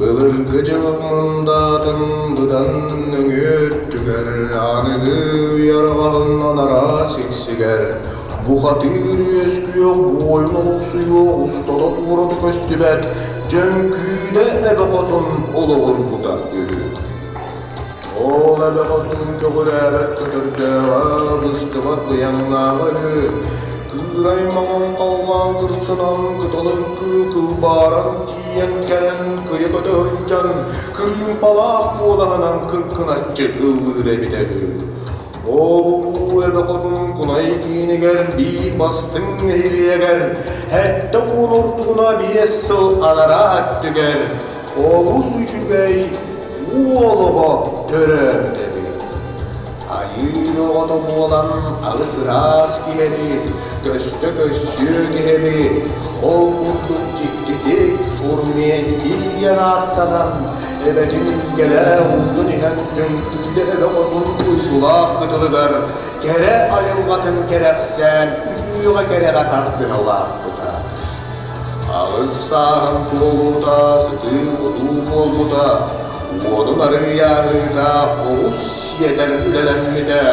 Былыргы дьыл мындаатын быдан нөҥүө өттүгэр, аныгы үйэ арҕаһын анараа сиксигэр, бухатыыр үөскүөх буойун олохсуйуох устата туората көстүбэт Дьөҥкүүдэ эбэ хотун олоҕурбута үһү. Ол эбэ хотун көҕүрээбэт көтөрдөөҕө, быстыбат быйаҥнааҕа үһү. Кыырай маҥан халлаан кырсынан кыталык кыыл кылбааран тиийэн кэлэн кыйа көтө сылдьан кырыымпалаах куолаһынан кыркыначчы ыллыыр эбитэ үһү. Ол улуу эбэ хотун Кунай киинигэр биир бастыҥ нэһилиэгэр 70 ордугуна 5 сыл анараа өттүгэр олус үчүгэй уол оҕо төрөөбүт эбит. Айыы оҕото буолан алыс ыраас киһи эбит, көстө көссүө киһи эбит. Ол курдук дьиктитик Фурментий диэн ааттанан, эбэтин илгэлээх уутун иһэн Дьөҥкүүдэ эбэ хотун уйгулаах кытылыгар кэрэ айылҕатын кэрэхсээн үтүөҕэ кэрэҕэ тардыһа улааппыта. Аҕыс сааһын туолуута сытыы-хотуу буолбута, уонун арыйааһыыта оҕус сиэтэр үлэлэммитэ,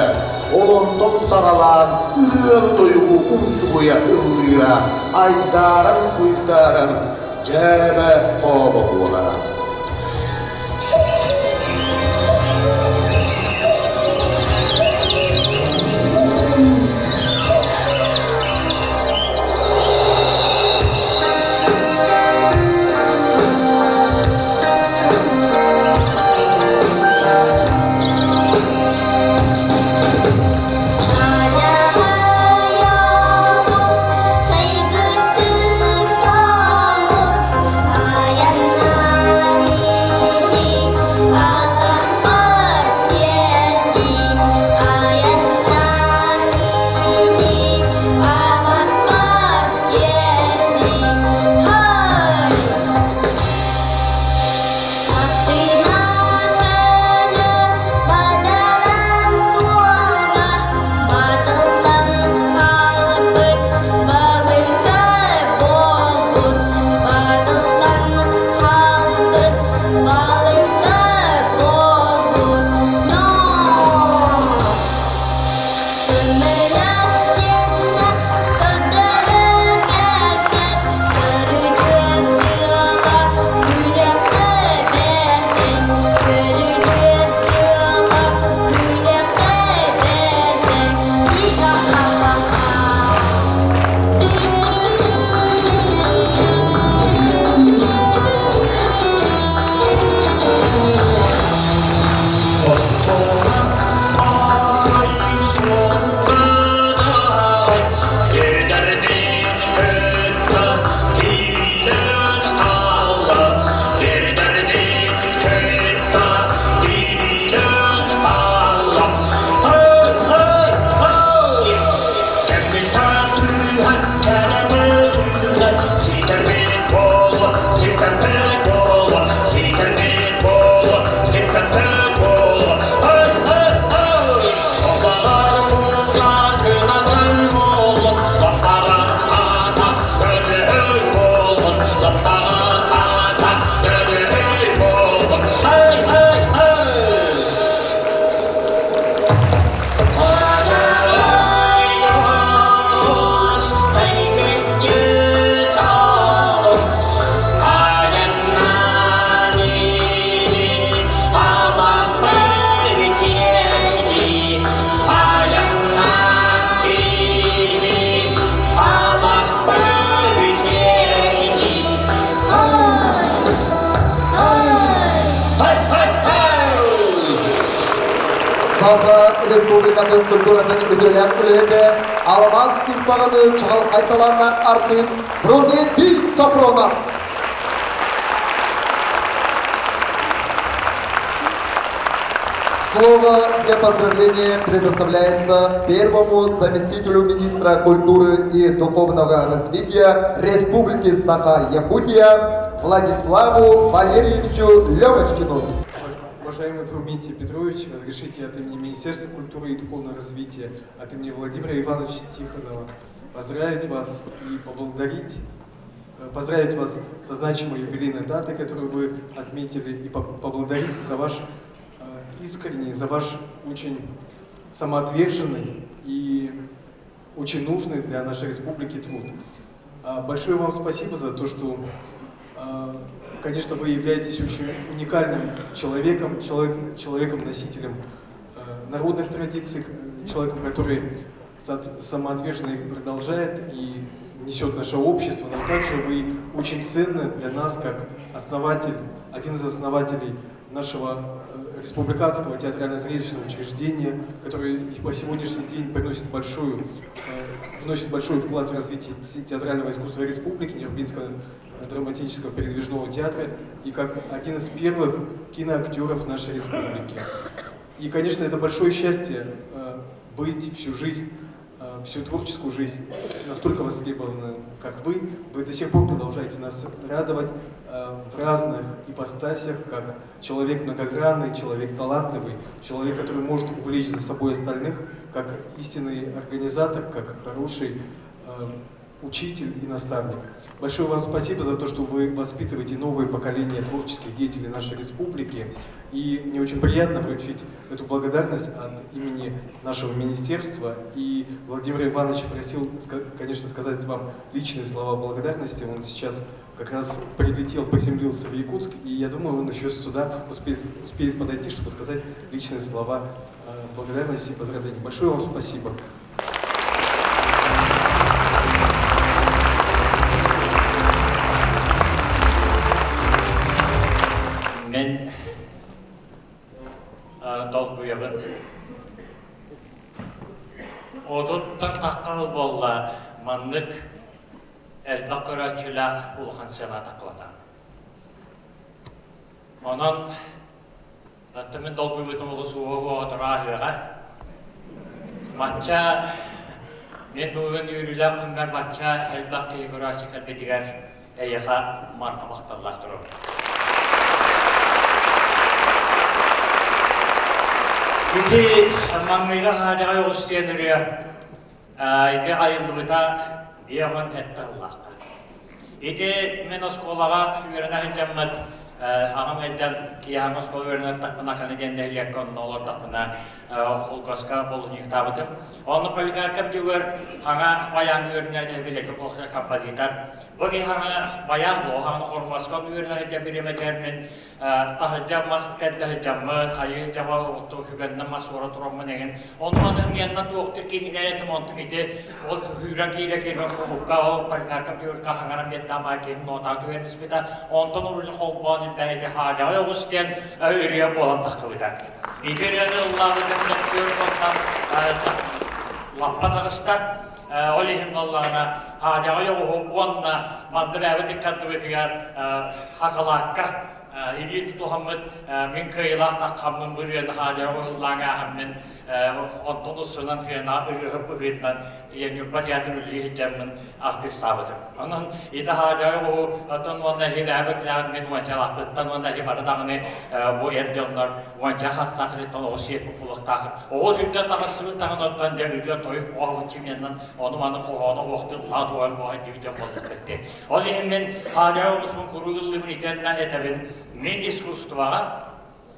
ол онтон саҕалаан ырыаны-тойугу умсугуйа ыллыыра, айдааран-куйдааран дьээбэ-хообо буолара. Саха Республикатын культуратын үтүөлээх үлэһитэ, алмаас кыырпаҕыныы чаҕылхай талааннаах артыыс Прометей Сопронов. Слово для поздравления предоставляется первому заместителю министра культуры и духовного развития Республики Саха-Якутия Владиславу Валерьевичу Левочкину. Уважаемый Фрументий Петрович, разрешите от имени Министерства культуры и духовного развития, от имени Владимира Ивановича Тихонова поздравить вас и поблагодарить. поздравить вас со значимой юбилейной датой, которую вы отметили, и поблагодарить за ваш искренний, за ваш очень самоотверженный и очень нужный для нашей республики труд. Большое вам спасибо за то, что, конечно, вы являетесь очень уникальным человеком, человеком-носителем народных традиций, человеком, который самоотверженно их продолжает и несет наше общество, но также вы очень ценны для нас как основатель, один из основателей нашего республиканского театрально-зрелищного учреждения, которое по сегодняшний день приносит большую, вносит большой вклад в развитие театрального искусства республики, Нербинского драматического передвижного театра, и как один из первых киноактеров нашей республики. И, конечно, это большое счастье быть всю жизнь, всю творческую жизнь настолько востребованным, как вы. Вы до сих пор продолжаете нас радовать в разных ипостасях, как человек многогранный, человек талантливый, человек, который может увлечь за собой остальных, как истинный организатор, как хороший учитель и наставник. Большое вам спасибо за то, что вы воспитываете новое поколение творческих деятелей нашей республики. И мне очень приятно вручить эту благодарность от имени нашего министерства. И Владимир Иванович просил, конечно, сказать вам личные слова благодарности. Он сейчас как раз прилетел, приземлился в Якутск, и я думаю, он еще сюда успеет, успеет подойти, чтобы сказать личные слова благодарности и поздравления. Большое вам спасибо. Мен долгуйабын. Отуттан тахха буолла маннык элбэх көрөөччүлээх улахан сыана таххыбата. Онон мин долгуйбутум олус уоҕа Мачча мен бүгүн үөрүүлээх күммэр мачча элбэх киһи көрөөччү кэлбитигэр эйиэхэ марка махталлаах турабын. Ити маҥнайгы хаадьаҕай оҕус диэн ырыа ити айыллыбыта 57 сыллаахха. Ити мин оскуолаҕа үөрэнэ сылдьаммыт аҕам ыалдьан киэһээҥҥи оскуола үөрэнэ аттахпына ханы диэн нэһилиэккэ онно олордохпуна холкуоска болунньуктаабытым. Онно Поликарков дьүгэр хаҥа баян үөрэнэ билэргэ буолар композитор. Бу киһи хаҥа баян буо хаҥа хормуоска үөрэнэ сылдьан бириэмэтигэр мин таһырдьа мас кэрдэ сылдьаммыт, хайыы дьаба отту хүгэннэ мас уора тураммын эҥин. Онтон ымыанна туохтур кинигэ этим онтум ити ол хүүрэн киирэ киирбэн кулуукка ол Поликарков дьүгэргэ хаҥаран биэрдэм киһим нотаа түһэн испитэ. Онтон уруйу холбоон илбээн ити хаадьаҕай оҕус диэн ырыа буолан тахсыбыта. Ити ырыаны ыллаабытым мөккүөр лаппа таҕыста. Ол иһин буоллаҕына хаадьаҕай оҕуһу уонна манна бэйэбит ыккардыбытыгар хакалаакка илии тутуһаммыт мин кыайыылаах таххаммын бу ырыаны хаадьаҕай оҕуһуллааҥ ааһаммын онтон устунан хыана ырыаһыт быһыытынан тиийэн Ньурба театрын үлэлии сылдьаммын артыыстаабытым. Онон ити хаадьаҕай оҕуһу оттон уонна иһи бэйэбит кэлэҕит мин уончалаахпыттан уонна иһи бары даҕаны бу эр дьоннор уонча хастаахыттан оҕус сиэппит буолуохтаах. Оҕус үрдэ таҕыстыбыт даҕаны оттон дьэ ырыа тойук оҕоһун чимиэннэн ону-маны хоһооно уохтун лаа туойан буоһа диэбит дьон буоллахпыт дии. Ол иһин мин хаадьаҕай оҕуспун куруук ыллыыбын итиэннэ этэбин мин искусствоҕа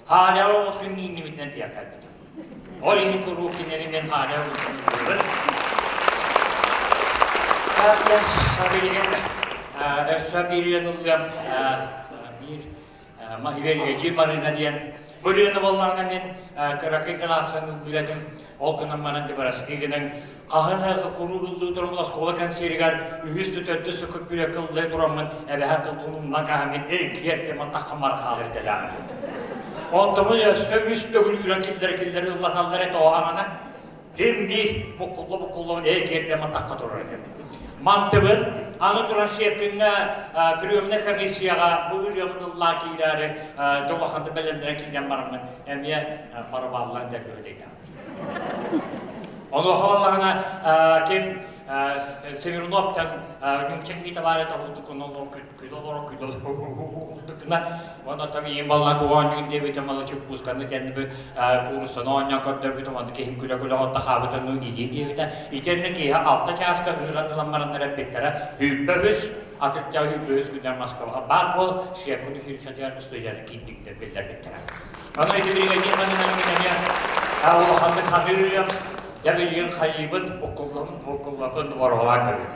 хаадьаҕай оҕуспун мииннибитинэн тиийэн кэлбитим. Ол иһин куруук кинини мин хаадьаҕай оҕуспун ыллыыбын. Билигин өссө биир үйэн ыллыам биир Ивелия Марина диэн бу ырыаны буоллаҕына мин кыракый кылааспын ыллыыр этим. Ол гынан баран дебарастыы гынан хаһан эрэ куруук ыллыы тураммын оскуола концеригар үһүс да төрдүс да көппүлэккэ ыллыы тураммын эбэһэ тылбын каһаммын эргийэр диэн таххаммар хаалар этэлээҕим. Онтон өссө үс төгүл үүрэн киллэрэ киллэрэ ыллаталлар этэ оҕаҕана Ким биир буккулла-буккуллабын ээ киэрдэ матахха турар этим. Мантыбын аны туран Щепкиҥҥэ приемнай комиссияҕа бу ырыамын ыллаа киирээри долоханды бэлэмнэрэ киирэн бараммын эмиэ барабааллаан дэрбэбит Онуоха буоллаҕына ким Смирновтан ньумча киһитэ баар этэ күлэ олоро күлэ олордукуна уонна там ийэм балла тугу оонньуур диэбитим мала чуппуусканы кэннибит кууруссаны оонньоон көрдөрбүтүм ону киһим күлэ-күлэ отта хаабыта ну иди диэбитэ итиэннэ киэһэ алта чааска ыыран ылан бараннар эппиттэрэ 23. Атырдьах үһүс күннэр Москваҕа баар буол, Щепкин училищетыгар устудьуоннар киирдиктэр биллэрбиттэрэ. Ону ити биригэдьиир манынан мин эмиэ улаханнык хатыырыам, дьэ билигин хайыыбын, буккуллабын, буккуллабын, боруолаан көрүөм.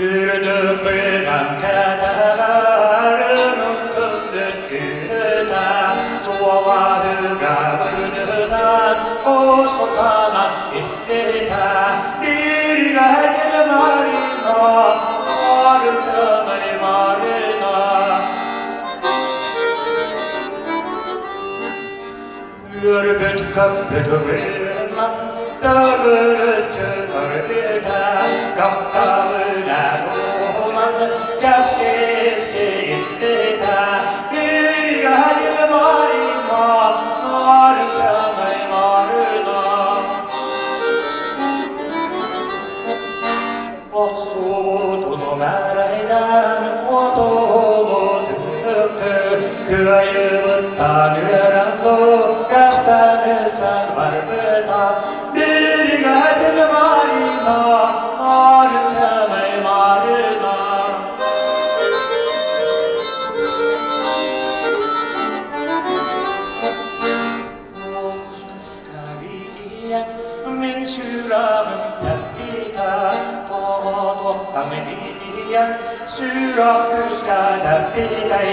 Үрдүкүнэн кэтэҕэрин күндүкүнэ, суолаһыгар күнүнэн кустана испитэ, бииргэ Марина, Марысыный Марина. Үөрбүт көппүт ырыанан төгүрүччү көрбүтэ, көхтөҕүнэн уһунан кэпсии иститэ, бииргэ Марина, Марысыный Марина. Охсубутун мээрэйдээн отоолу түһүктү, кыайыбыттан үөрэн кэхтэн барбыта. Биригээдин Марина, Марина, Марина. Мин сүрэҕим тэппитэ, тоҕо-туохтан диэн сүрэх күүскэ тэппитэй,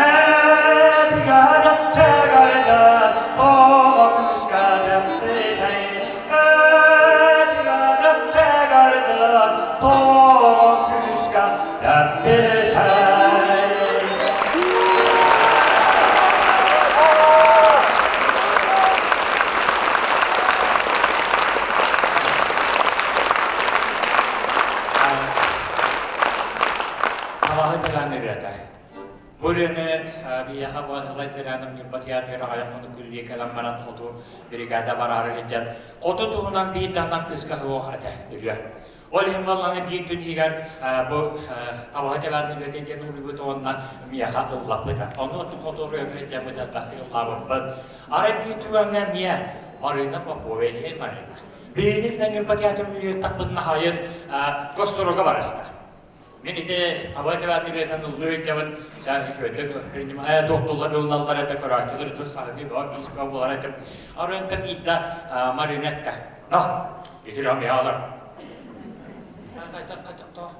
этигэр чэгэлдэр, тоҕо күүскэ тэппитэй, этигэр чэгэлдэр, тоҕо күүскэ тэппитэй. Абаһы тыгаан ырыата. Бу ырыаны биһиэхэ Баһылай Сыраанов Ньурба театрыгар аҕыйах хонук күллүө кэлэн баран хоту бригада бараары сылдьан хоту туһунан биир даҕаны кыска суох этэ ырыа. Ол иһин буоллаҕына биир күн иһигэр бу табаһы тэбээн ырыата диэн уруйбут уонна миэхэ ыллаппыта. Ону хоту ырыаны сылдьаммыт элбэхтик ыллаабыппыт. Арай биир түгэҥҥэ эмиэ Марина Попова эмиэ Марина. Биһиги Ньурба театрын үлэлиир хайын госторга барыста. Мин ити таба тэбээн ырыатын ыллыы илдьэбин, үчүгэйдик принимая туохтуллар ыллаллар этэ, көрөөччүлэр ытыс саһыгыы бөҕө биис бөҕө буолар этим. Арыынтан биирдэ Марина эттэ, «На, итирам яалар». Хайдах хайдах то?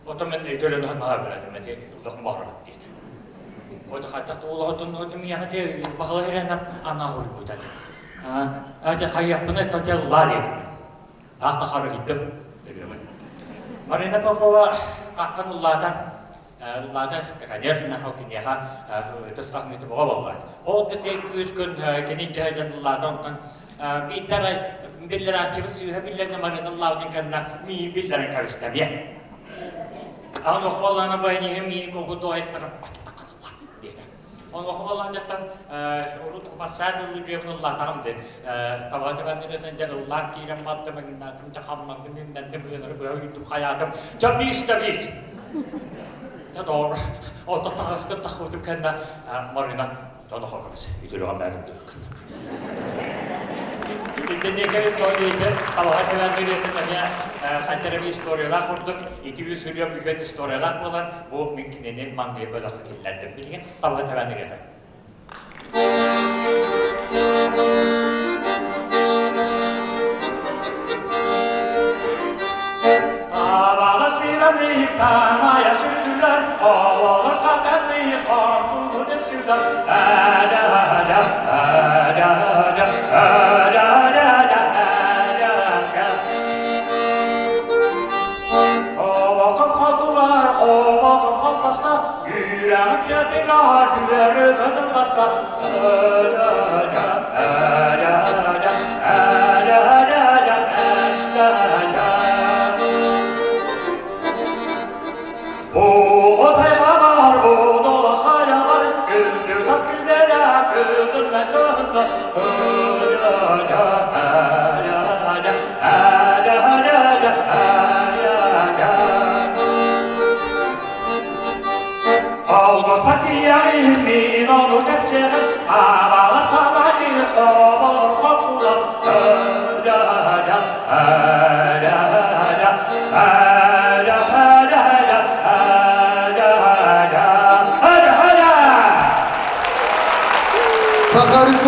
Отон мен өйтөлөн наһаа билэтим эти ыллахым баҕарабыт диэтэ. Ото хайдах туолоһотун отум яхати баҕала ирэнап анаа хуйбута. Ате хайяппына татя лаа диэтим. Таах тахарыйдым ырыабын. Марина Попова таххан ыллаата ыллаата, конечно, ол киниэхэ тыстахныыты боҕо буолла. Ол да күүс күн кини дьаһайдан ыллаата, онтон биирдэр биллэрааччыбыт сыыһа биллэринэ Марина ыллаабытын кэннэ миин биллэрэн кэбистэ биэ. Аҕын охуоллаана байаньыһым миин кугу айттаран диэтэ. Онуоха буоллаан урут бассаан ыллыырбын ыллаатаҕым дии. Таба табан дьэ ыллаан киирэн бардым, ыҥнаатым, дьэ хамнанным, үҥнэнним, ыанары быһа үүттүм, хайаатым. Дьэ биис да биис! Дьэ доор, онтон таҕыстым, таххыбытым кэннэ Марина дьон охоргорос, үтүрүҕэн бээтим дыыккын. Итинник история табаҕа кэлэн билиэтин эмиэ хайдах историялаах курдук ити үс ырыам үһүөн историялаах буолан бу мин кинини маҥнай бөлөххө киллэрдим. Билигин табаҕа кэлэн ырыата. Табаҕа сыыраны тамайа сүрдүлэр, оҕолор хатаны хоҥкуну түстүлэр. Да-да-да, да-да-да, да-да-да, да-да. Хобоком хотугар, хобоком холбоста, Үрэҕим дьатыгар үөрү баста. Да-да-да, да-да-да, да-да-да, да-да. Оҕо бар, хайа бар, күндү тас күллэрэ, күлүннэ кыһынна. Да-да, да-да, да-да, да-да. Холкуос партияҕа мин ону кэпсэҕин.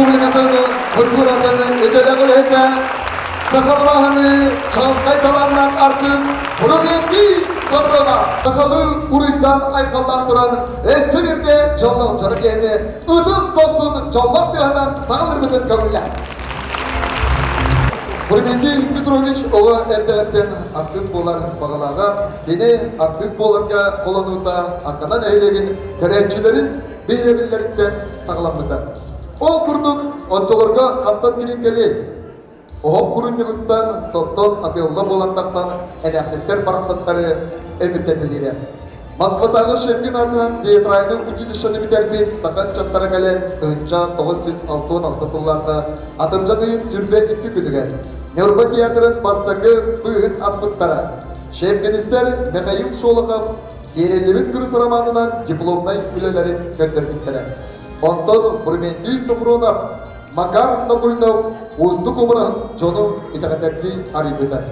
Республикатын культуратын үтүөлээх үлэһитэ, сахалымаһыны чаҕылхай талааннаах артыыс Фрументий Сафронов сахалыы уруйдаан айхаллаан туран өссө биирдэ дьоллоох дьоро киһини ытыс дохсун дьоллоох тыаһынан саҕалыырбытын көҥүллээн. Фрументий Петрович оҕо эрдэҕиттэн артыыс буолар баҕалааҕа, кини артыыс буоларга холонуута Акана нэһилиэгин көрөөччүлэрин биһирэбиллэриттэн саҕаламмыта. Ол курдук, оччолорго хантан кирин кэлиэй? Оһох курунньугуттан соттон атыылла буолан тахсан эмээхситтэр барахсаттары өмүрдэтэллэрэ. Москватааҕы Шепкин аатынан театральнай училищены бүтэрбит саха ыччаттара кэлэн 1966 сыллаахха атырдьах ыйын 22 күнүгэр Ньурба театрын бастакы быыһын аспыттара. Шепкинистэр Михаил Шолохов Тиэриллибит кырыс романынан дипломнай үлэлэрин көрдөрбүттэрэ. Онтон Фрументий Софронов, Макар Нагульнов уустук обраһын дьону итэҕэтэрдии арыйбыта.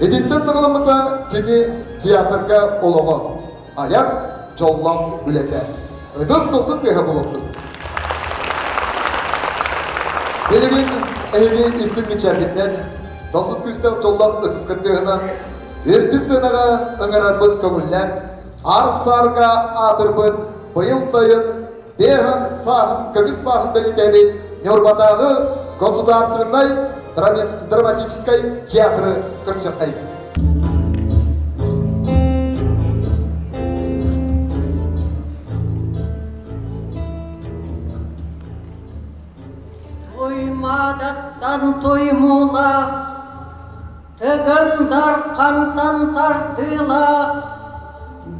Итинтэн саҕаламмыта кини театрга олоҕо, айар дьоллоох үлэтэ. Ытыс дохсун тыаһа буолуохтун. Билигин эһиги истиҥ мичээргитинэн, дохсун күүстээх дьоллоох ытыскыт тыаһынан Үрдүк сыанаҕа ыҥырарбыт көҥүллээн, аар-саарга аатырбыт быйыл сайын бэһин сааһын көмүс сааһын бэлиэтээбит Ньурбатааҕы государственнай драматическай театры көрсүөххэйин. Туймаадаттан туймуулаах Тыгын Дархантан тардыылаах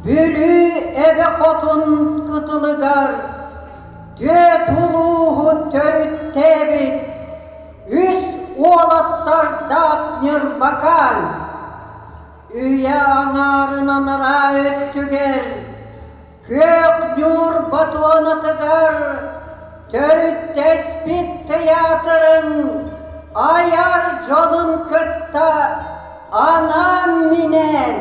Бүлүү эбэ хотун кытылыгар түөрт улууһу төрүттээбит үс уолаттардаах Ньырбакаан үйэ аҥаарынан араа өттүгэр Күөх ньуур ботуонатыгар төрүттэспит тыйаатырын айар дьонун кытта анаан-минээн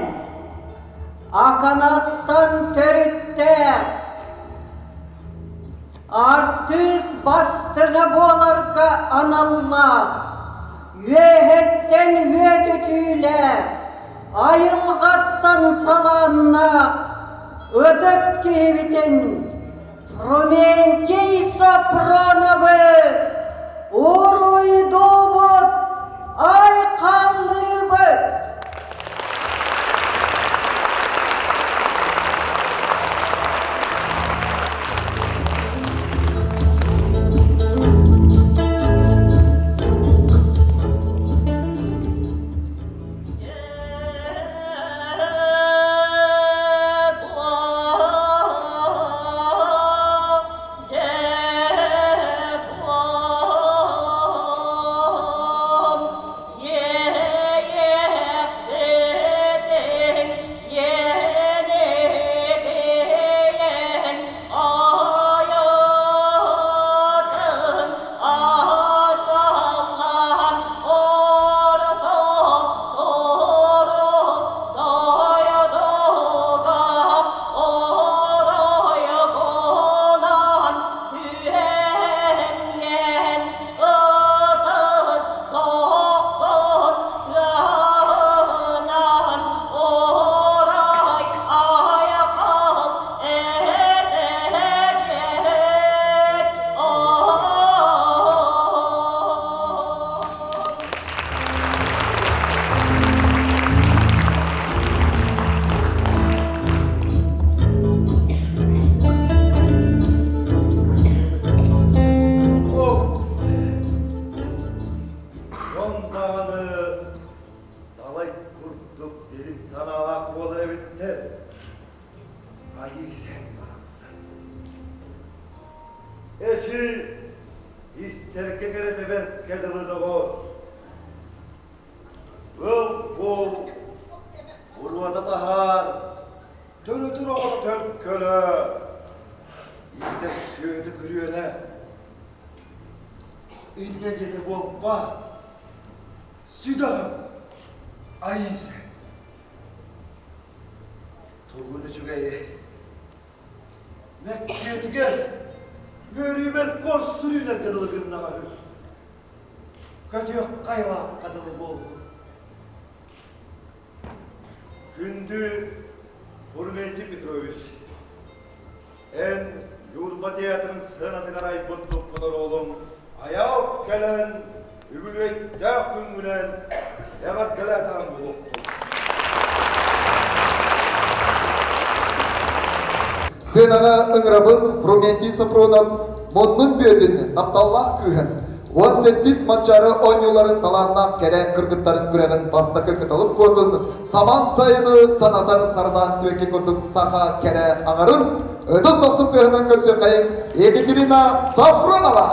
Аканаттан төрүттээх артыыс бастыҥа буоларга аналлаах үөһэттэн үөтүтүүлээх айылҕаттан талааннаах ытык киһибитин Фрументий Сапроновы уруйдуубут, айхаллыыбыт! Дьон даҕаны далай курдук дириҥ санаалаах буолар эбиттэр. Айыы сээн барахсан. Эчи, истэргэ кэрэтэ бэркэ дылы доҕор. Ыл-бул, буруота таһаар, төрөтөр оҕото төлкөлө, иитэр сүөтэ күрүөлэ. Инньэ диэтэ буолбаат, сүдэҕим Айыыса. Тугун үчүгэйи, мэктиэтигэр. Үөрүүбэр куорсуруйдарга дылы гыннаҕа үһү. Көтүөх хайалаахха дылы буоллум. Күндү Фурментий Петрович, эн Ньурба театрын сыанатыгар айбыт туппут оруолуҥ айаал кэлэн үбүлүөйдээх күҥҥүнэн эҕэрдэлээтэҕим буолуохтун. Сыанаҕа ыҥырабын Фрументий Сапронов муннун бүөтүн тапталлаах кыыһын 18 Манчаары оонньууларын талааннаах кэрэ кыргыттарын күрэҕин бастакы кыталык куотун самаан сайыны санатар сардаан сибэкки курдук саха кэрэ аҥарын ытыс дохсун тыаһынан көрсүөххэйиҥ Екатерина Сапронова!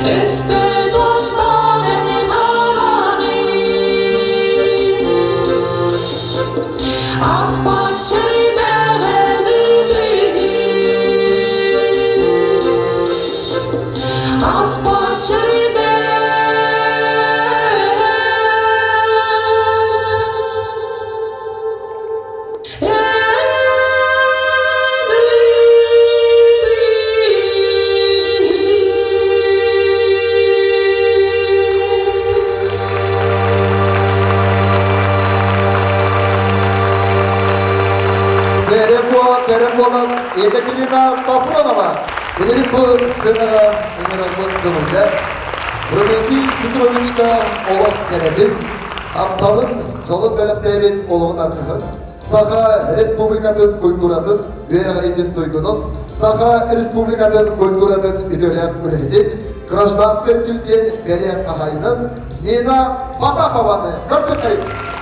Өспөт оттоох эн Аспат чэйбэҕэн Аспат чэйбэ Кэрэ буолан Екатерина Сафронова билигин бу сценаҕа ыҥырарбыт көҥүллэр Рументий Петровичка олох кэрэтин, тапталын, дьолун бэлэхтээбит олоҕун аргыһын Саха Республикатын культуратын үөрэҕириитин туйгунун, Саха Республикатын культуратын үтүөлээх үлэһитин, гражданскай килбиэн бэлиэ хаһаайынын Нина Потапованы көрсүөххэйиҥ!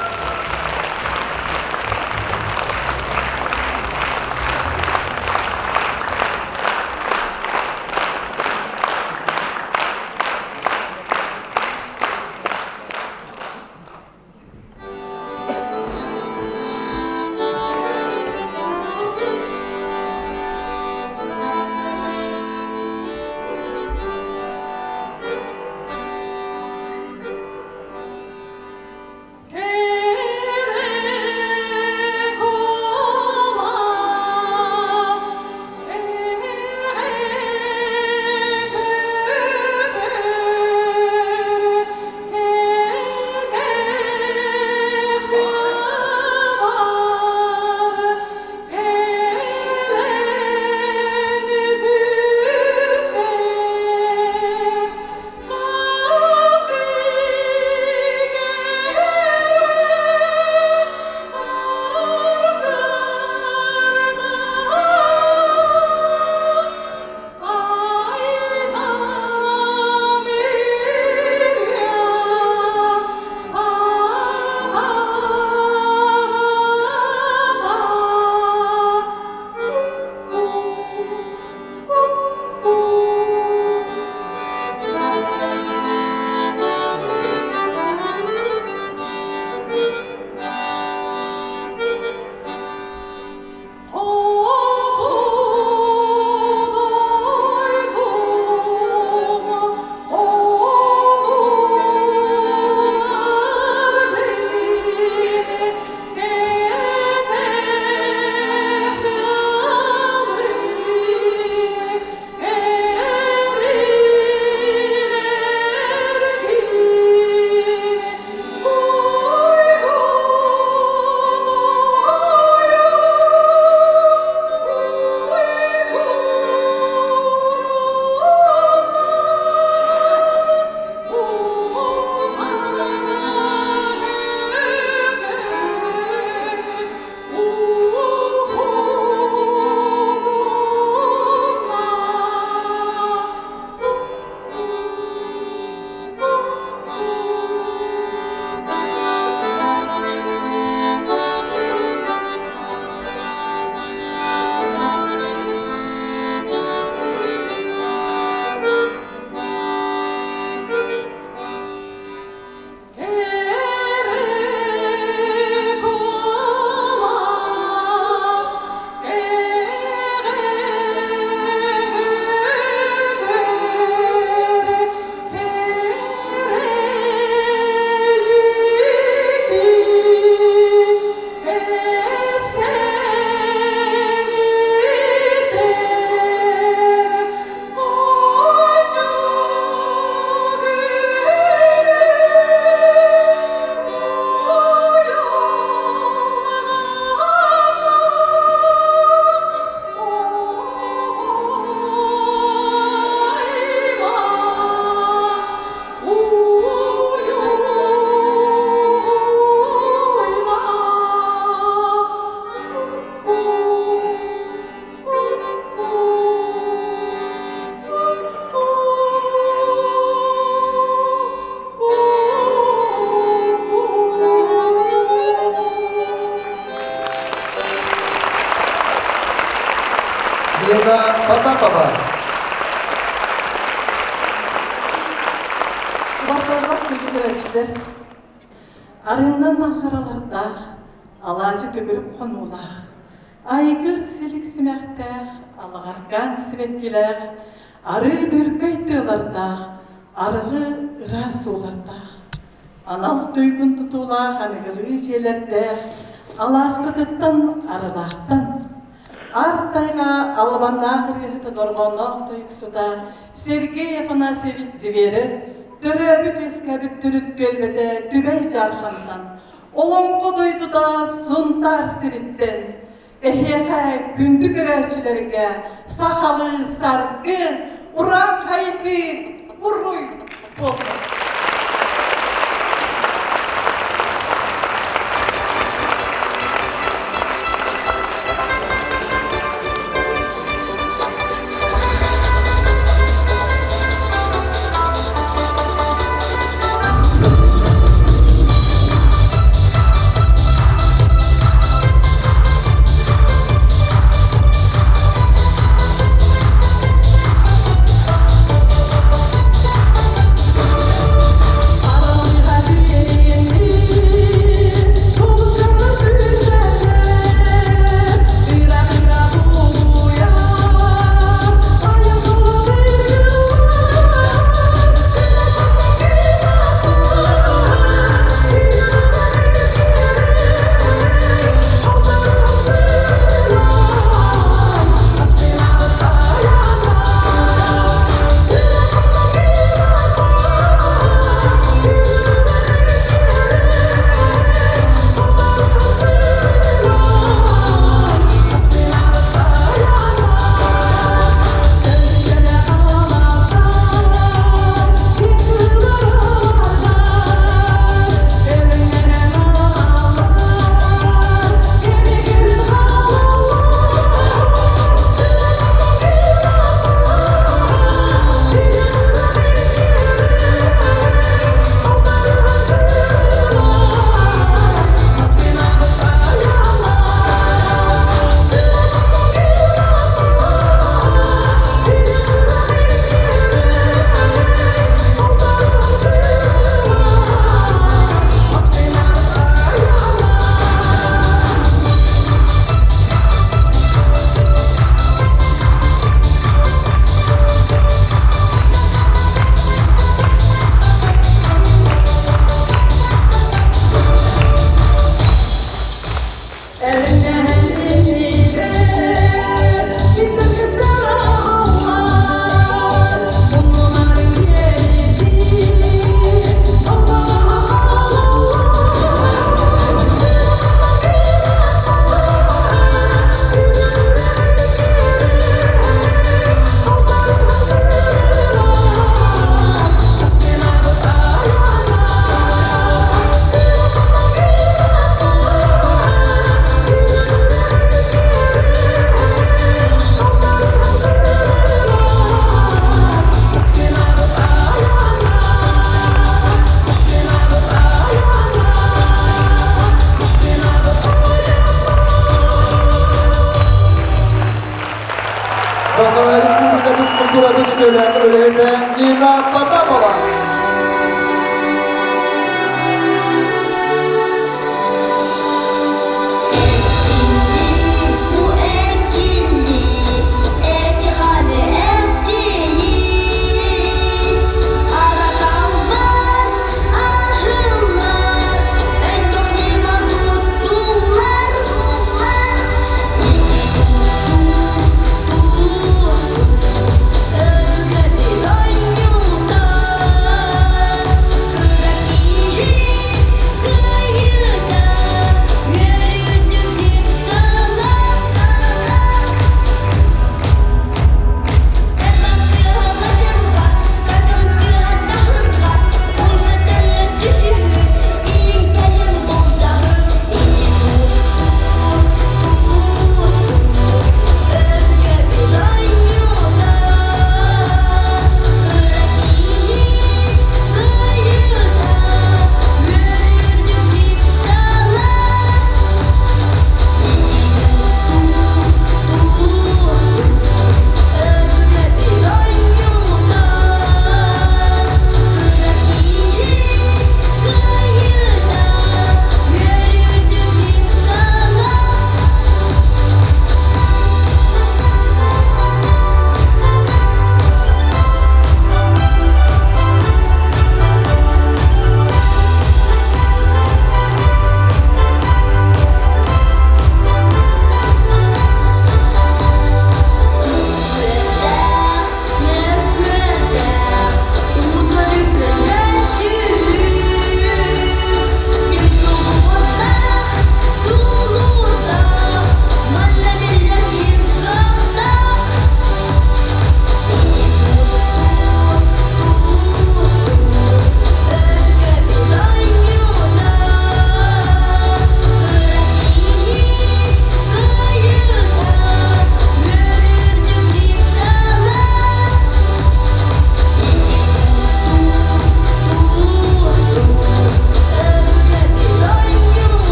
Лена Потапова. көрөөччүлэр, арыынан харалардаах, алаадьы төгүрүк хонуулаах, айгыр силик симэхтээх, алаҕаргаан сибэккилээх, арыы бөркөй тыалардаах, арылы ыраас суулардаах, анал туйгун тутуулаах аныгылыы дьиэлэрдээх, алааспытыттан арылаахтан, Ар тайҕа албаннаах ырыаһыта дорҕоонноох тойуксута Сергей Афанасьевич Зверев төрөөбүт-үөскээбит төрүт түөлбэтэ Түбэй Дьаархантан, Олоҥхо дойдута Сунтаар сириттэн, эһиэхэ күндү көрөөччүлэргэ сахалыы саргы, уран хайытыы уруй буоллун! Саха Республикатын культуратын үтүөлээх үлэһитэ Нина Потапова. Bu ercilli, eti-hadi erciyi. Arakalmaz ahıllar, en tuttular. Iti tuttu, tuttu, öbüge bir oynuyor.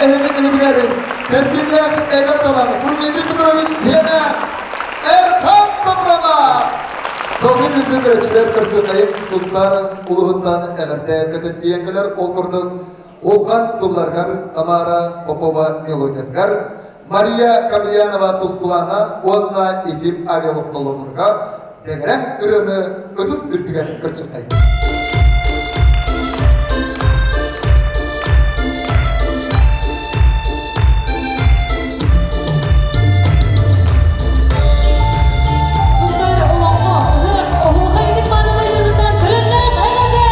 эһиги күнүгэр кэскиллээх эдэр талан Фрументий Петрович сиэнэ Эрхан Сапронов! Салгын үрдүк көрөөччүлэр көрсүөххэйин Сунтаар улууһуттан эҕэрдэ көтөн тиийэн кэлэр. Ол курдук Улхан тылларыгар Тамара Попова мелодиятыгар, Мария Каприянова Тускулана уонна Ефим Авелов толорууларыгар дэҥэрэҥ ырыаны ытыс үрдүгэр көрсүөххэйин. Сунтаар олоҥхо, ыһыах, оһуохай үтүк-мааны быһыытынан төлөннөөх эҕэрдэ!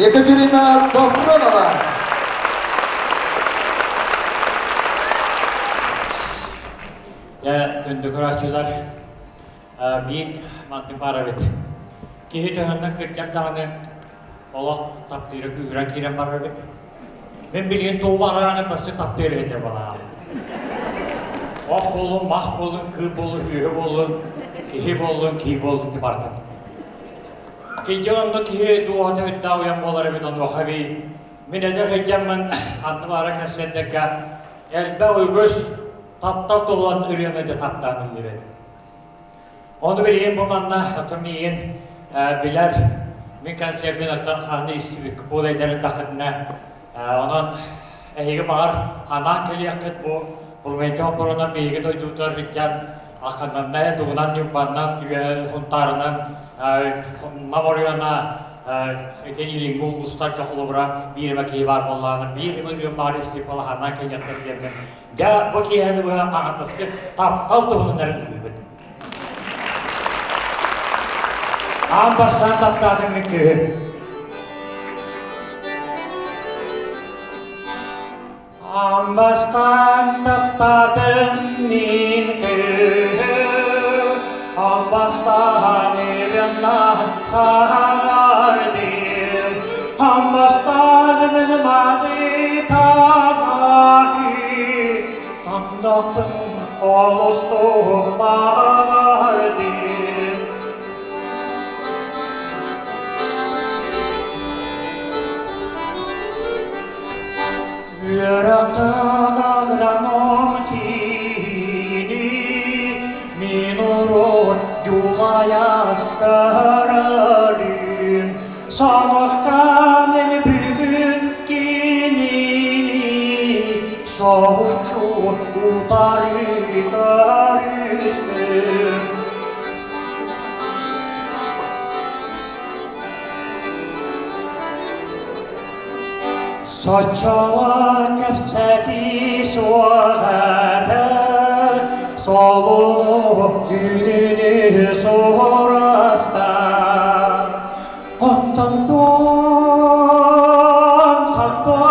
Екатерина Сафронова. Дьэ, күндү көрөөччүлэр, биир маннык баар эбит. Киһи төһөннөн кырдьар даҕаны олох таптыыра күүһүрэн киирэн барар эбит. Мин билигин тугу баҕарар тасчы таптыыр этэ балаҕан. Ох буоллун, мас буоллун, кыыл буоллун, үөһэ буоллун, киһи буоллун, кии буоллун ти барда. Кийдьэ онно киһи дууһата үрдээх уйан буолар эбит онуоха эбии мин эдэр сылдьаммын ханна баара кэссэрдэргэ элбэх үгүс таптал туһулан ырыаны да таптаан ыллыр этим. Ону билигин бу манна оттон миигин билэр мин концерпин оттон хаһан истибит буолайдарын тахытына онон эһиги баҕар ханаан кэлиэххит бу Бурментин опорунан биһиги дойдубутугар сылдьан Аханнанна тугунан Ньурбаннан Хунтаарынан Нам оройуона ити илиҥҥи улуустарга холобура биир эмэ киһи баар буоллаҕына биир эмэ ырыам баар истип балаһаннаан кэлиэхтэр диэммин Дьэ, бу киэһэни быһа аҥардастыы таптал туһунан эрэ ыллыыбыт. Аан бастаан таптаатым мин кыыһы. Аан бастаан таптаатым мин кыыһы, аан бастаан ырыанна саҥардым, аан бастаан мин мааны таҥаһы, таҥнахпын олус туһуммардым. Үөрэхтээх агроном киһини мин урут дьулайа көрөрүм. Санаттан бүгүн кинини соһуччу утары көрүстүм. Соччолор кэпсэтии суох этэ, солуну үүнүнү сураста. Оттон туон хатта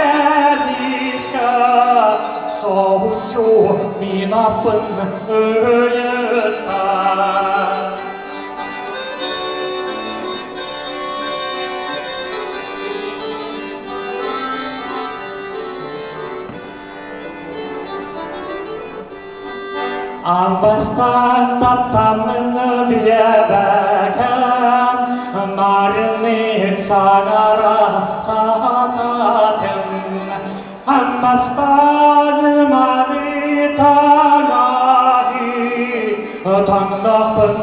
эмискэ соһуччу мин аппын ыйытта. Бастаан таптаммын билэбэкэм, нарыннык саҥара сатаатым. Бастаан маны таҥаһы таҥнахпын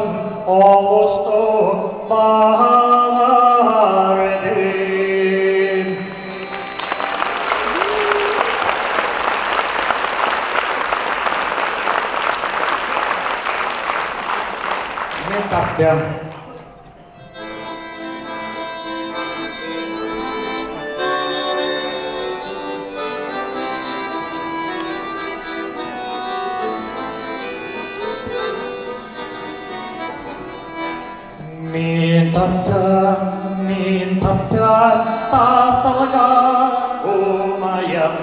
олустук баҕардым. Мен таптыам. Мин таптыам, мин таптыам, тапталга умайым,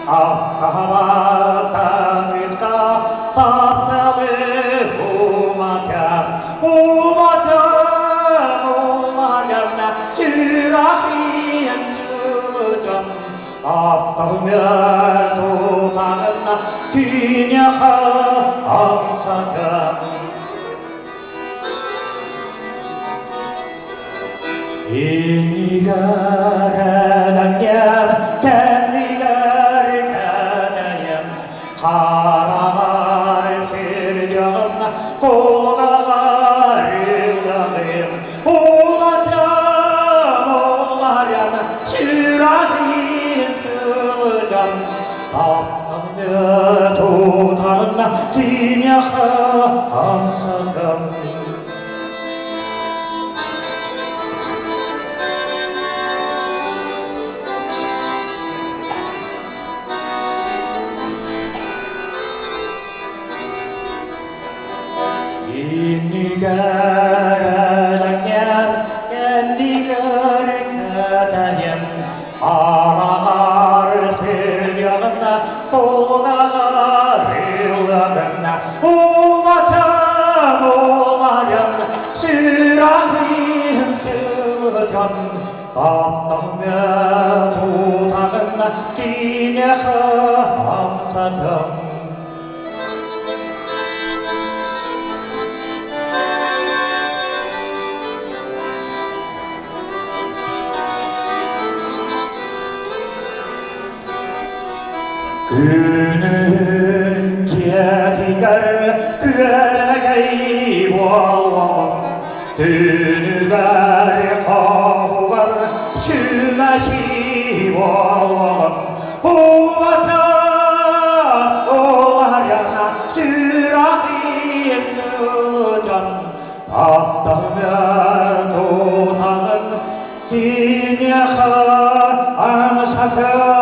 Аххабата кыска тапталы уматам, уматам, умайам, сүрэхпин сылдьан, тапталмын тутаҕына киниэхэ амсатам. Иннигэр элэҥҥэр, кэннигэр кэнэйэм, хараҕар сирдьэҕим, кулгаҕар ыллаҕым, улатым, уларым, сүрэҕим сылдьан, тапталны тутан, киниэхэ амсатым. Иннигэр элэҥҥэр, кэннигэр кэтэйэм. Тутаҕын киниэхэ амсатан. Күнүн дьиэтигэр күөрэгэй буолуоҕун, түүнүгэр хоһугар чүмэчи буолуоҕун, уота уларыйана сүрэҕин сылдьан, тапталыгар тутаҕын киниэхэ амсатар.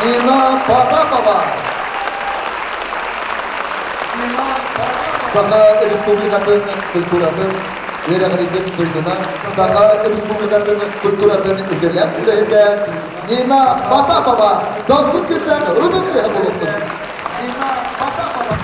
Нина Потапова. Саха Республикатын культуратын үөрэҕиритин туйгуна, Саха Республикатын культуратын үтүөлээх үлэһитэ Нина Потапова дохсун күүстээх ытыс тыаһа буолуохтун. Нина Потапова.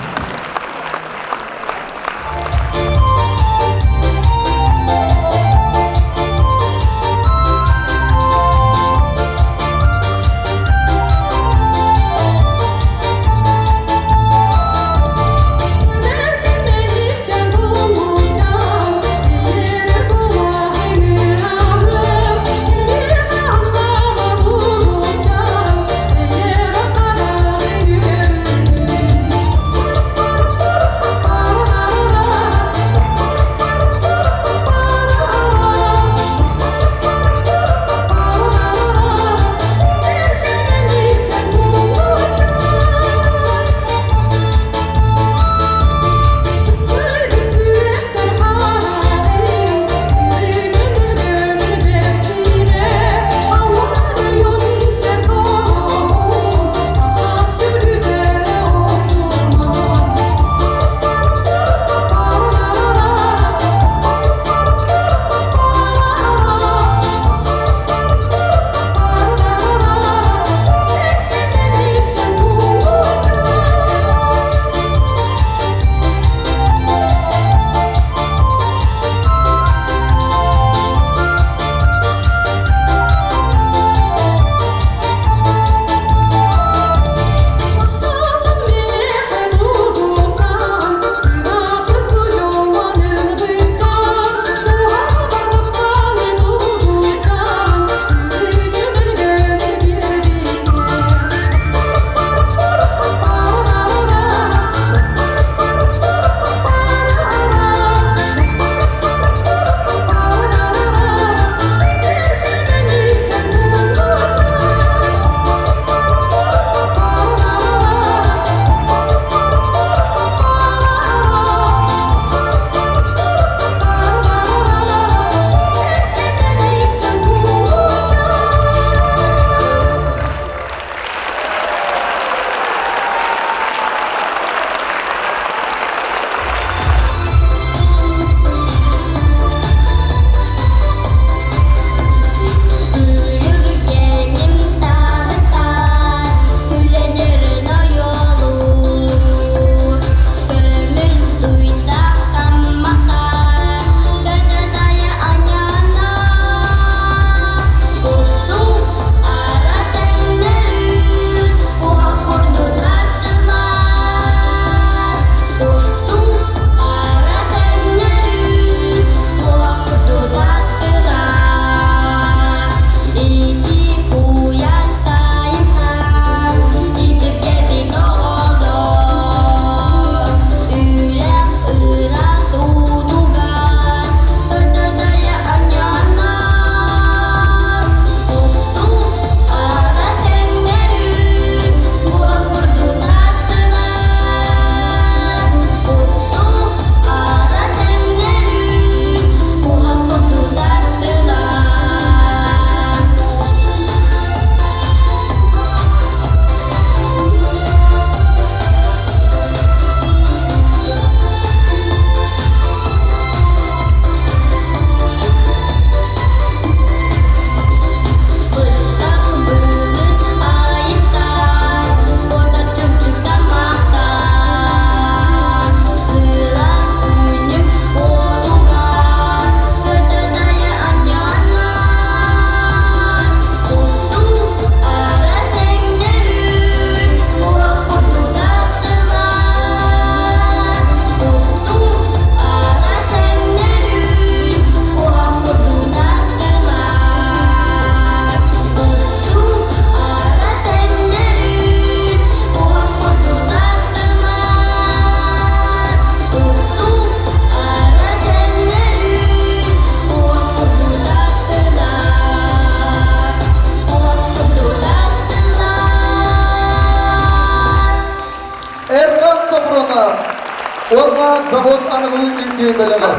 Уонна завод аныгы үҥкүү бөлөҕө.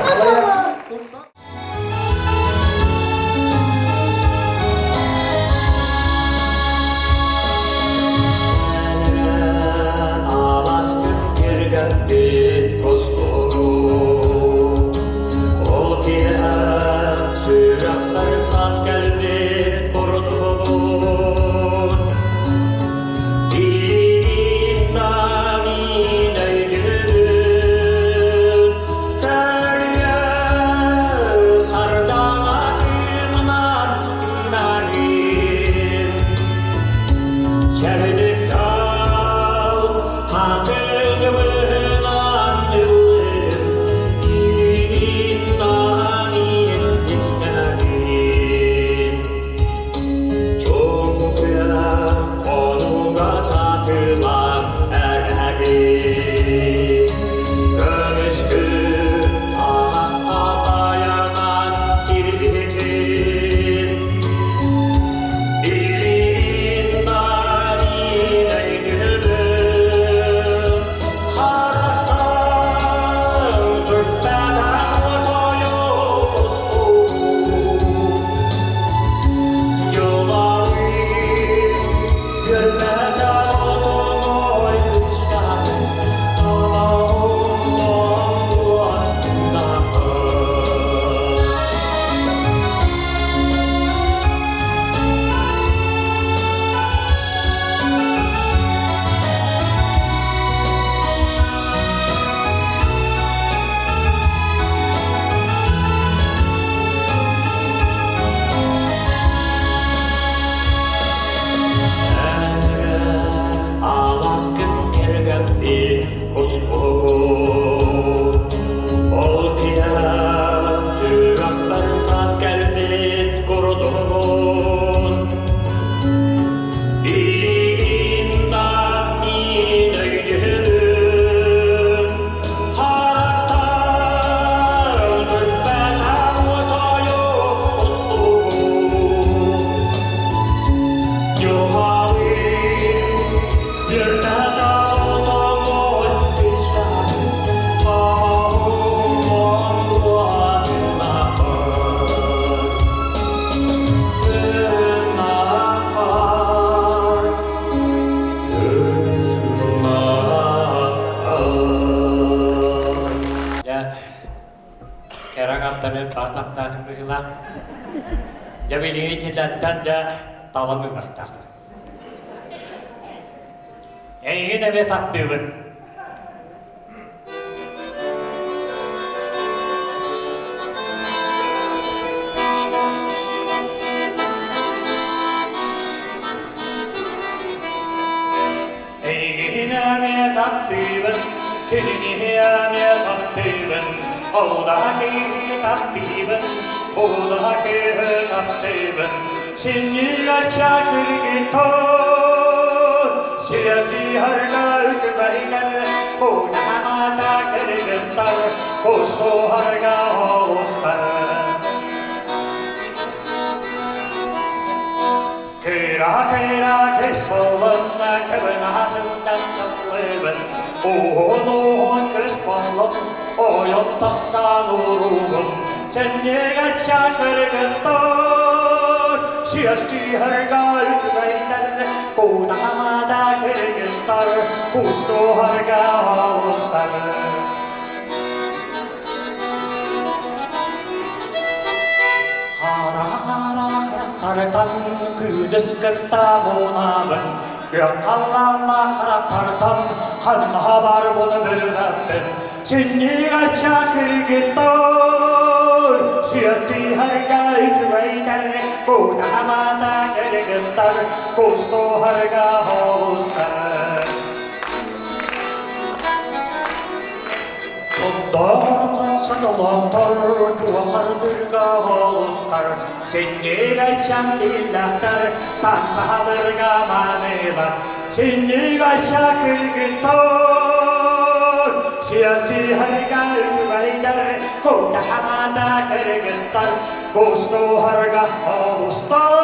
Дьэ, кэрэҥ аттары таптаатым быһыылаах. Дьэ, билигин итилэртэн дьэ талан ылыахтаахпын. Эйигин эмиэ таптыыбын. Эйигин эмиэ таптыыбын, кинини эмиэ таптыыбын, ол да киһи таптыыбын, бу да киһи таптыыбын, Синньигэччэ күлгүтүн, сиэтиһэргэ үкүбэйдэр, кунаамата кэргиттэр, кустуһарга олустар. Кыра-кыра кыс буоллунна, кыбына сылдан сыллыбын, уһун-уһун кыс буоллун, ойон тахсан уругун, сэнньигэччэ кыргыттар, сиэттиһэргэ үчүгэйдэр, кунаамата кыргыттар, кустуһарга олустар. Хара-хара харахтартан күүдэс кытта буолабын, күөх халлаанна харахтартан ханна бар буну бөлүнэппин. Синньигэччэ кыргыттар, сиэттиһэргэ үчүгэйдэр, кунаамата кыргыттар, кустуһарга олустар. Оттон туохардырга олустар, синньигэччэн биллэхтэр, тансаһалырга маанылар, синньигэччэ кыргыттар, сиэтиһэргэ үчүгэйдэр, кунаһамата кыргыттар, кустуһарга олустар.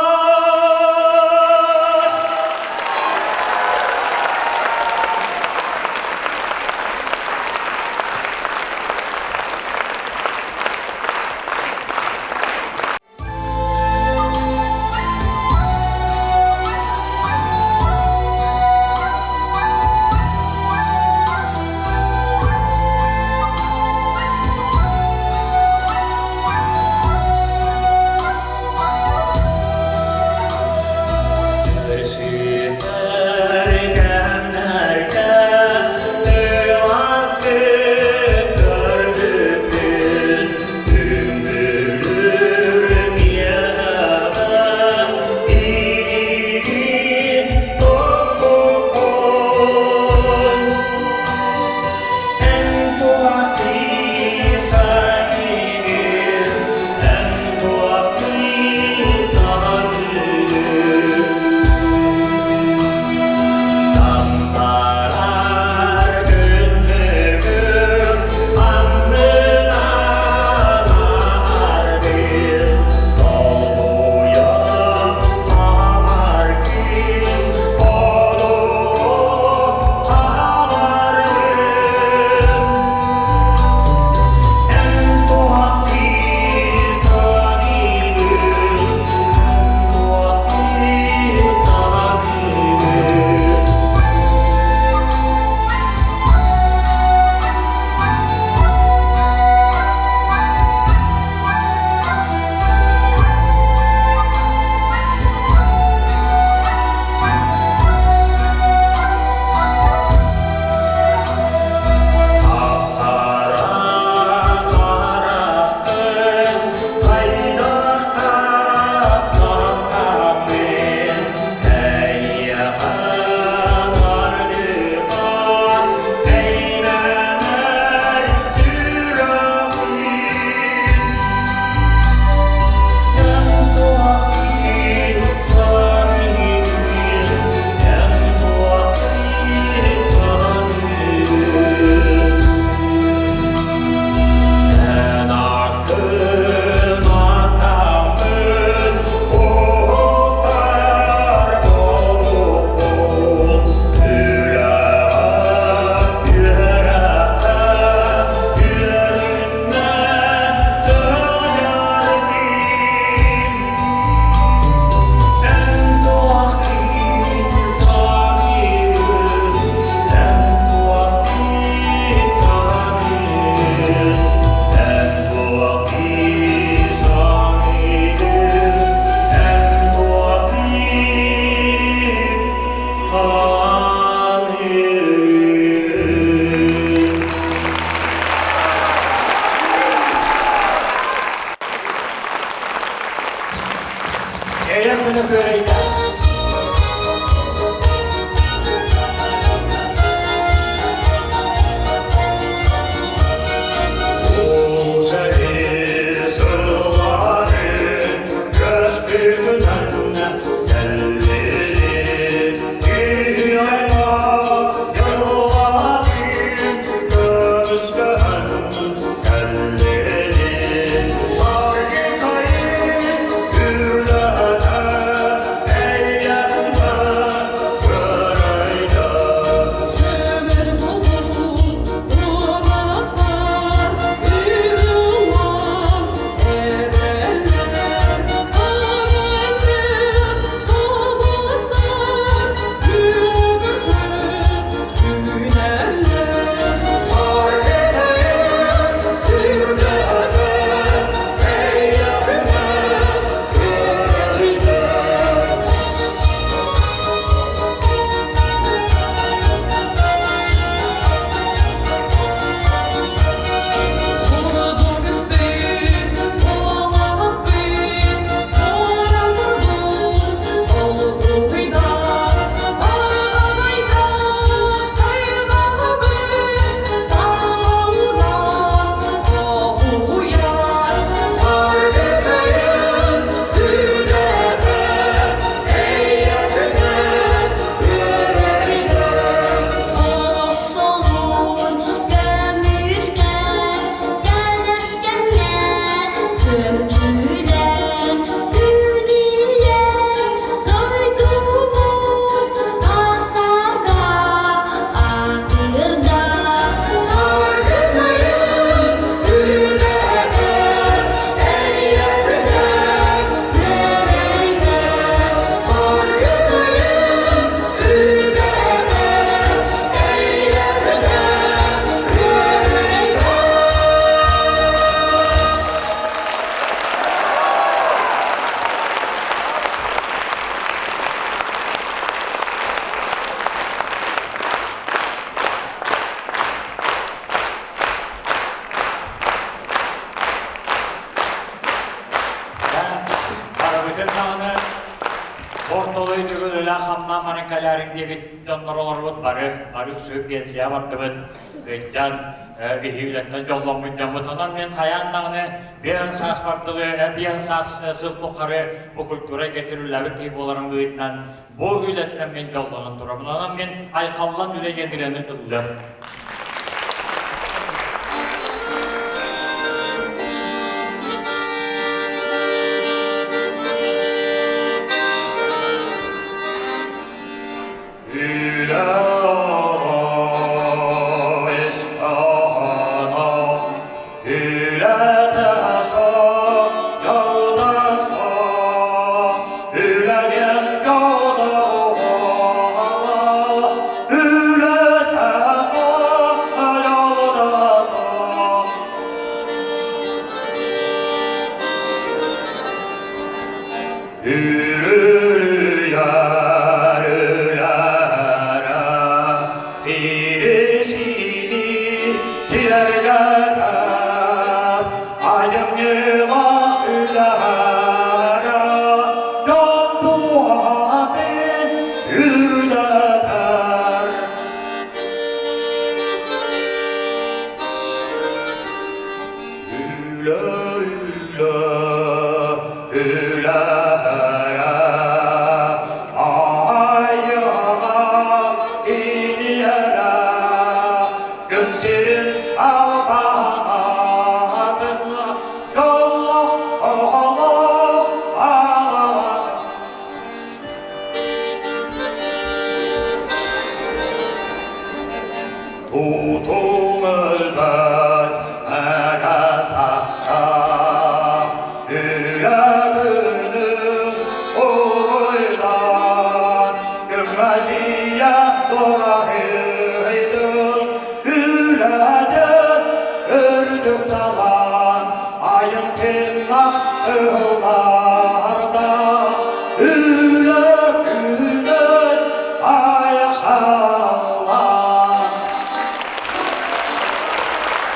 Балай төгүл үлэ-хамнаа баран кэлээриҥ диэбит дьоннор олорбут бары, бары үксү пенсия бардыбыт, кыйдьан, биһи үлэттэн дьолломмут дьоммут. Онон мин хайаан даҕаны биэн саас бардылы, биэн саас сыл тухары бу культура кэтирүүлээбит киһи буоларым быһыытынан бу үлэттэн мин дьоллонон турабын. Онон мин айхаллан үлэ диэн ырыаны ыллым.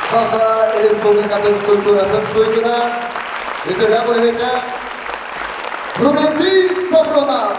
Саха Республикатын культуратын туйгуна, үтүлэ үлэһитэ Румянцев Сафронов.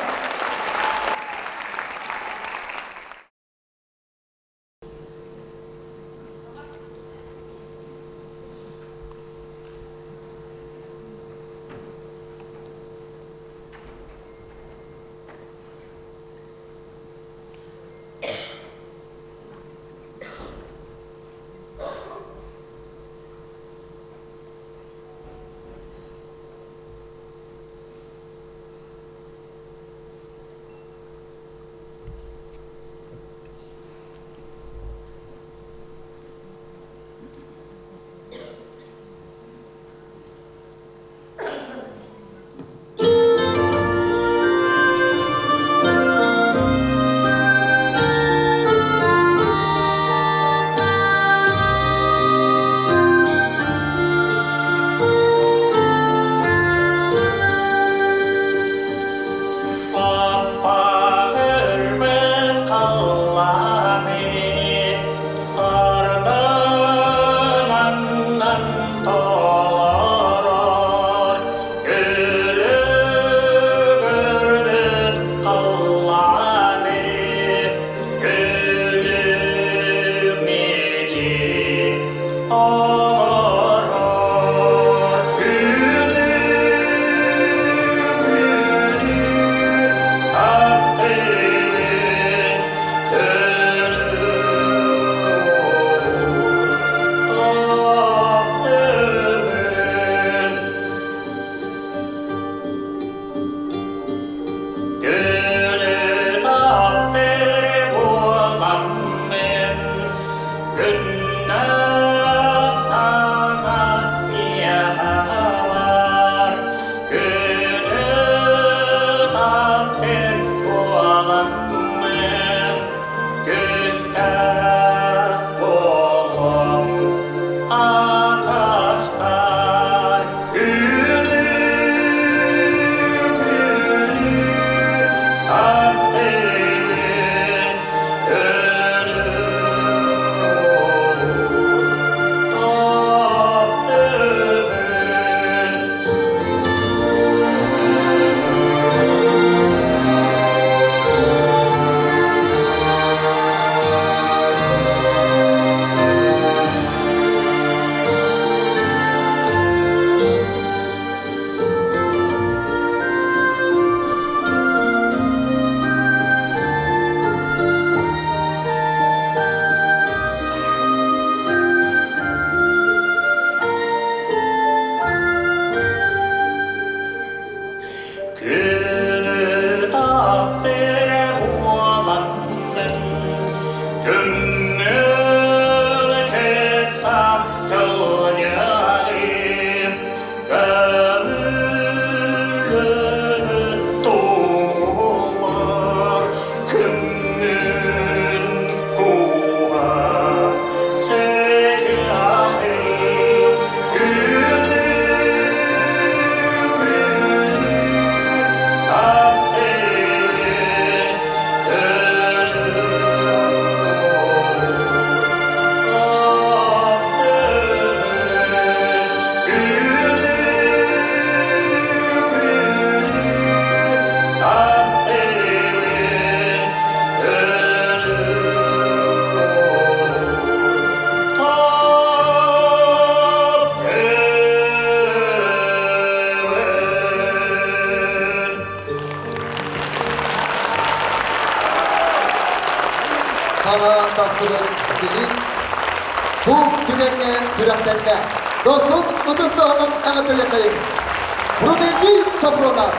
саҥа тахсыбыт клип бу түгэҥҥэ сүрэхтэннэ. Дохсун ытыс таһынан эҕэрдэлиэхэйиҥ. Фрументий Софронов.